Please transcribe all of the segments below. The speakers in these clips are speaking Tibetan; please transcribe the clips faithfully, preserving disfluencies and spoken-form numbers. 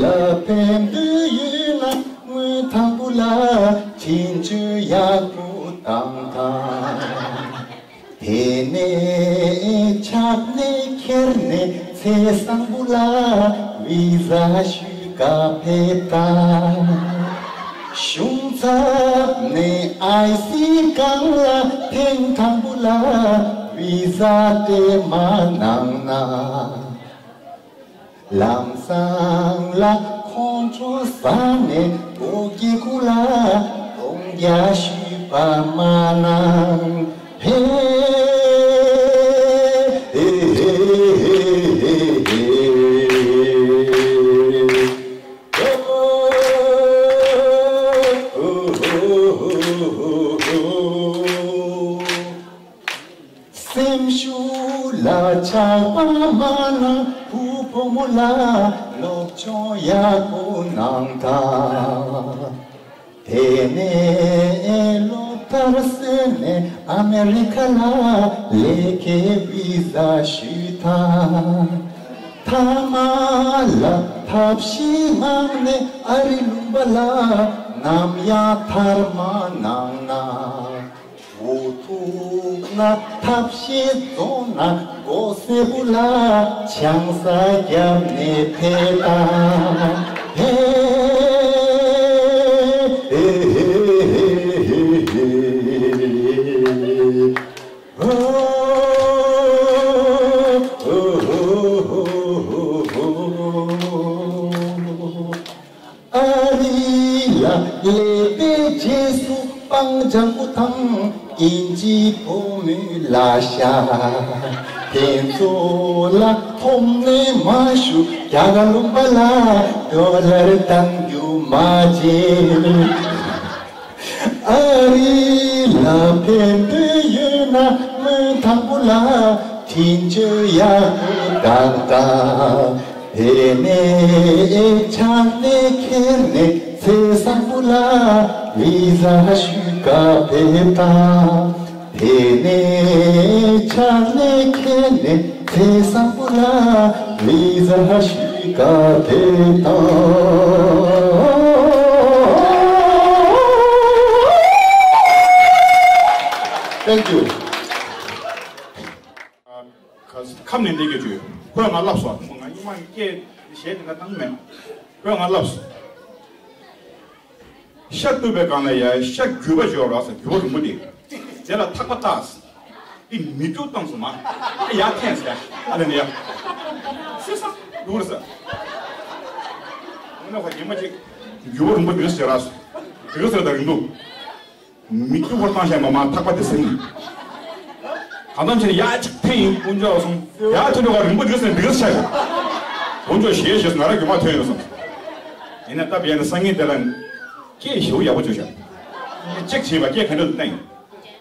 ལ་ཕན་འདོད་ཡོད་ན་སྔོན་དང་པོ་ལ་དྲིན་གཅོད་ཡག་པོ་བཏང་དང་། དེ་ནས་ཕྱག་ནས་ཁྱེར་ནས་ཚེས་བཟང་པོ་ལ་བི་ཟ་ཞུ་ག་ཕེབས་དང་། གཞུང་ཚབ་ནས་ཨའི་སི་སྒང་ལ་ཐེངས་དང་པོ་ལ་བི་ཟ་སྟེར་མ་གནང་ན། ལམ་སང་ལ་ཁོང་ཁྲོ་ཟ་ནས་ལོ་རྒྱལ་ཁུ་ལ་གཏོང་རྒྱ་ཞུས་པ་མ་གནང་། ཧེ་ཧེ་ཧེ་ཧེ་ཧེ། སེམས་ཤུགས་ལ་ཆགས་པ་མ་གནང་། བུ་བུ་མོ་ལ་སློབ་སྦྱོང་ཡག་པོ་གནང་དང་། དེ་ནས་སློབ་མཐར་སོན་ནས་ཨ་མེ་རི་ཁ་ལ་ལས་ཀའི་བི་ཟ་ཞུས་དང་། མཐའ་མ་ལ་ཐབས་ཤེས་གནང་ནས་ཨ་རི་ལུང་པ་ལ་ནམ་ཡང་ཐར་མ་གནང་ན། འུ་ཐུག་ན་ཐབས་ཤེས་རྫོང་ན་མགོ་སེར་པོ་ལ་ཆང་ས་བརྒྱབ་ནས་ཕེབས་དང་། ཧེ་ཧེ་ཧེ་ཧེ་ཧེ། ཨོ། ཨ་རི་ལ་སླེབས་པའི་རྗེས་སུ་སྤང་ལྗང་ཁུ་དང་ཨིན་ཇི་བུ་མོའི་ལ་ཤ། དེ་ཚོ་ལ་འཐོམ་ནས་མ་བཞུགས། རྒྱ་གར་ལུང་པ་ལ་ཌོ་ལར་གཏང་རྒྱུ་མ་བརྗེད། ཨ་རི་ལ་ཕེབས་འདོད་ཡོད་ན་སྔོན་དང་པོ་ལ་དྲིན་གཅོད་ཡག་པོ་གནང་དང་། དེ་ནས་ཕྱག་ནས་ཁྱེར་ནས་ཚེས་བཟང་པོ་ལ་བི་ཟ་ཞུ་ག་ཕེབས་དང་། དེ་ནས་ཕྱག་ནས་ཁྱེར་ནས་ཚེས་བཟང་པོ་ལ་བི་ཟ་ཞུ་ག་ཕེབས་དང་། Thank you. ཁ་ཁམས་ནས་འདི་གི་བརྗོད། ཁོས་ང་ལབ་སོང་། ང་སྙིང་མ་སྐད་གཞས་དེ་འདྲ་བཏང་མེད། ཁོས་ང་ལབ་སོང་། ཤ་གཏུབ་པའི་སྒང་ལ་ཡ་ཤ་རྒྱུས་པ་འཇོག་ར་ས། རྒྱུས་པ་རིང་པོ་དེ། དེ་ལ་ཐག་པ་བཏགས། དེ་མི་རྒྱུ་བཏང་སོང་མ། ཡར་འཐེན་ཟེར། ཨ་ནི་ཡ། ཤི་ས་འདུག་ར་ས། འོ་ན་ཁ་ཉི་མ་གཅིག་རྒྱུས་པ་རིང་པོ་འདི་ཟེར་ར་ས། འདི་ཟེར་ད་རིང་འདུག་མི་སྐྱུག་པར་བཏང་བཞག་མ་མ་ཐག་པ་དེ་ཟིན། གང་ལྟར་བྱས་ན་ཡ་གཅིག་འཐེན་ཡིན། དཀོན་མཆོག་གསུམ་ཡ་ཐོན་འགྲོ་བ་རིང་པོ་འདུག་ཟེར་འདི་ག་ཆགས། དཀོན་མཆོག་ཞེས་ཞེས་ང་རང་རྒྱུ་མ་ཐོན་ཡོད་སོང་། ཡིན་ན་སྟབས་ཡག་ན་སང་ཉིན་དེ་ལ་སྐད་ཞེ་པོ་ཡག་པོ་བྱོས་ཤག་ཅེག་བྱས་པ་སྐད་ག་འདྲ་འདུག་བལྟས་ཡིན།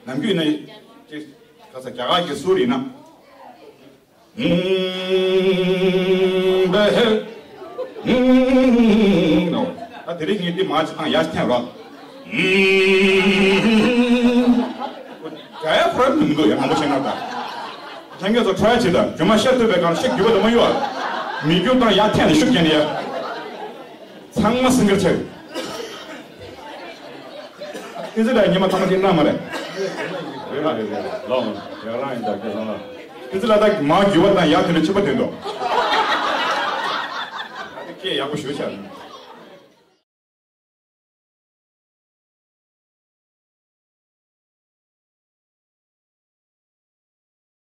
ནམ་རྒྱུན་ན་ཅེག་ག་ས་རྒྱ་གར་གྱི་སུར་ཡིན་ན། ཨུམ། བེ་ཧེ། ཨུམ། ནོ། ད་དེ་རིང་ངས་འདི་མ་ཅི་དང་ཡར་འཐེན་རོགས། ཨུམ། རྒྱ་ཡ་ཁོ་རང་མི་འདུག་ཡ། མང་པོ་བྱས་ན་ད། ལྷན་རྒྱས་ཚོ་ཁྲོ་ཡ་བྱེད་ད། རྒྱུ་མ་ཤ་གཏུབ་པའི་སྒང་ཤ་རྒྱུས་པ་དུ་མ་གཡོ་བ། མི་རྒྱུ་དང་ཡར་འཐེན་ནས་ཤུགས་རྒྱག་ནས་ཡ། ཚང་མ་སེང་གེར་ཆགས། ཨིན་ཇི་ལ་ཉི་མ་ཐ་མ་དེ་གནང་མ་རེད། རེད་རེད་རེད། ལོ། ཡག་རང་ཡིན་ད་སྐལ་བཟང་ལགས། ཨིན་ཇི་ལ་ད་མ་རྒྱུ་བ་དང་ཡག་དེ་འདྲ་ཕྱི་པ་དེ་འདུག་སྐད་ཡག་པོ་ཞུ་བྱ།